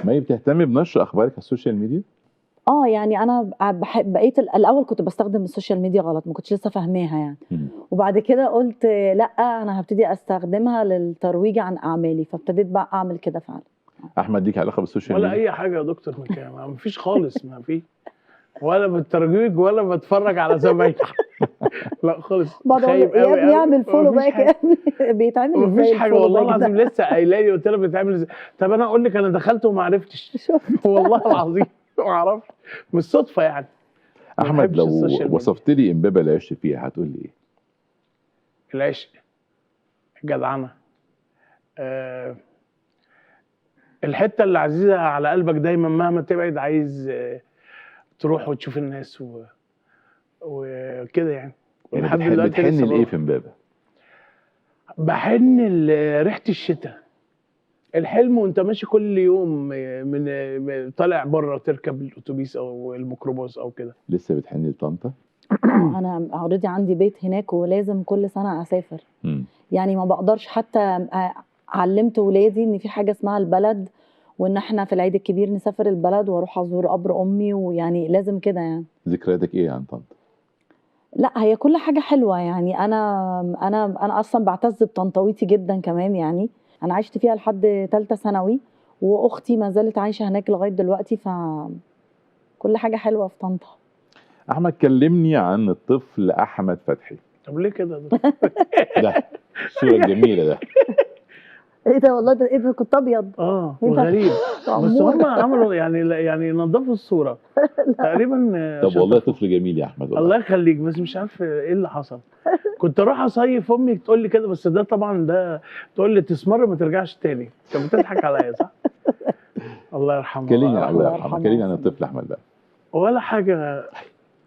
مي، بتهتمي بنشر اخبارك على ال social media؟ اه يعني انا بحب، بقيت الاول كنت بستخدم ال social media غلط، ما كنتش لسه فاهماها يعني. وبعد كده قلت لا، انا هبتدي استخدمها للترويج عن اعمالي، فابتديت بقى اعمل كده فعلا. احمد، ليك علاقة بال social ولا ميديا؟ اي حاجة يا دكتور، ما فيش خالص، ما في ولا بالترويج ولا بتفرج على زمايلي، لا خالص. بقعد اقول خايب له يا أوي ابني أوي. اعمل follow مفيش back. حاجة. يا ابني بيتعمل ازاي مفيش حاجة ال follow والله back ده؟ العظيم. لسه قايله لي، قلت لها بيتعمل ازاي؟ طب انا اقول لك، انا دخلت وما عرفتش. شوف. والله العظيم ما اعرفش، مش صدفة يعني. ما احمد، بحبش لو ال social media. وصفت لي امبابه اللي عشت فيها هتقول لي ايه؟ العشق، الجدعنه، الحتة اللي عزيزه على قلبك دايما، مهما تبعد عايز تروح وتشوف الناس وكده يعني. يعني ولحد بتحن دلوقتي بتحن لسه لايه بروح. في امبابه؟ بحن ريحه الشتاء، الحلم وانت ماشي كل يوم من طالع بره تركب الاتوبيس او الميكروباص او كده. لسه بتحني لطنطا؟ انا already عندي بيت هناك ولازم كل سنة اسافر. يعني ما بقدرش حتى علمت ولادي ان في حاجة اسمها البلد، وان احنا في العيد الكبير نسافر البلد واروح ازور قبر امي، ويعني لازم كده يعني. ذكرياتك ايه عن طنطا؟ لا، هي كل حاجة حلوة يعني. انا اصلا بعتز بطنطاويتي جدا كمان يعني. انا عشت فيها لحد ثالثة ثانوي، واختي ما زالت عايشه هناك لغاية دلوقتي، ف كل حاجة حلوة في طنطا. احمد، كلمني عن الطفل احمد فتحي. طب ليه كده يا دكتور؟ ده الصورة الجميلة ده. ايه ده؟ والله ده ايه ده؟ كنت ابيض. اه. إيه ده؟ وغريب بس. أمور. هم عملوا يعني نظفوا الصورة تقريبا. طب والله شطفوا. طفل جميل يا احمد والله. الله يخليك، بس مش عارف ايه اللي حصل. كنت اروح اصيف، امي تقول لي كده، بس ده طبعا ده تقول لي تسمر ما ترجعش تاني. كانت بتضحك عليا، صح؟ الله يرحمه. كلمني، الله الله الله يرحمه. يرحمه. كلمني عن الطفل احمد بقى. ولا حاجه،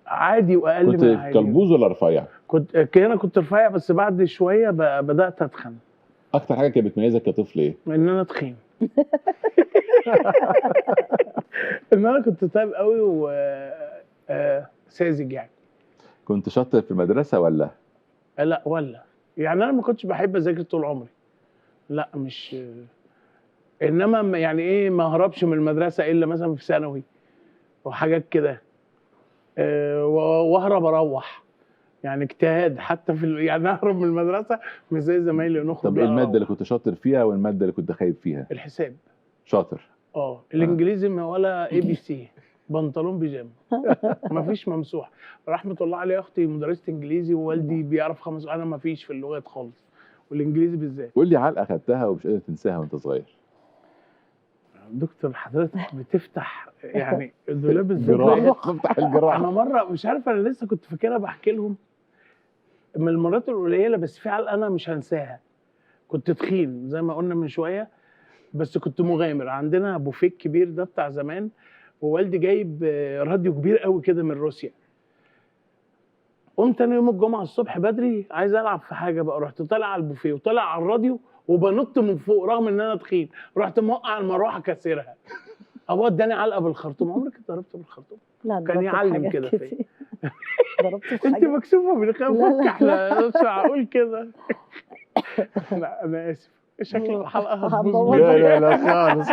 عادي واقل كنت من عادي. كلبوز ولا رفيع؟ كنت هنا كنت رفيع، بس بعد شوية بدات اتخن. اكتر حاجة كانت بتميزك كطفل ايه؟ ان انا تخين، ان انا كنت طيب قوي و ساذج يعني. كنت شاطر في المدرسة ولا؟ لا ولا يعني، انا ما كنتش بحب اذاكر طول عمري، لا مش انما يعني ايه، ما هربش من المدرسة الا مثلا في ثانوي وحاجات كده، واهرب اروح يعني، اجتهاد حتى في يعني اهرب من المدرسة مش زي زمايلي نخرج. طب ايه لا، المادة أروح. اللي كنت شاطر فيها والمادة اللي كنت خايب فيها؟ الحساب. شاطر. اه، الانجليزي ما ولا ABC، بنطلون بيجامه، ما فيش، ممسوح. رحمه الله عليها اختي مدرسه انجليزي، ووالدي بيعرف خمس، انا ما فيش في اللغات خالص والانجليزي بالذات. قول لي علقه خدتها ومش قادر تنساها وانت صغير. دكتور، حضرتك بتفتح يعني دولاب الذكريات. افتح الجراح. انا مرة مش عارف، انا لسه كنت فاكرها بحكي لهم، من المرات القليلة بس في علقه انا مش هنساها. كنت تخين زي ما قلنا من شويه، بس كنت مغامر. عندنا بوفيه كبير ده بتاع زمان، ووالدي جايب راديو كبير قوي كده من روسيا. قمت تاني يوم الجمعة الصبح بدري عايز العب في حاجة بقى، رحت طالع على البوفيه وطالع على الراديو وبنط من فوق رغم ان انا تخين، رحت موقع المروحة كسرها. ابويا اداني علقه بالخرطوم. عمرك اتضربت بالخرطوم؟ لا، كان ضربت في يعلم حاجات كده فيا. كتير. ضربت في انت حاجات. مكسوفه من خاف. لا، لا، احنا مش معقول كده. لا، انا اسف، شكل الحلقة هتبوظ. هتبوظ. لا لا لا خالص.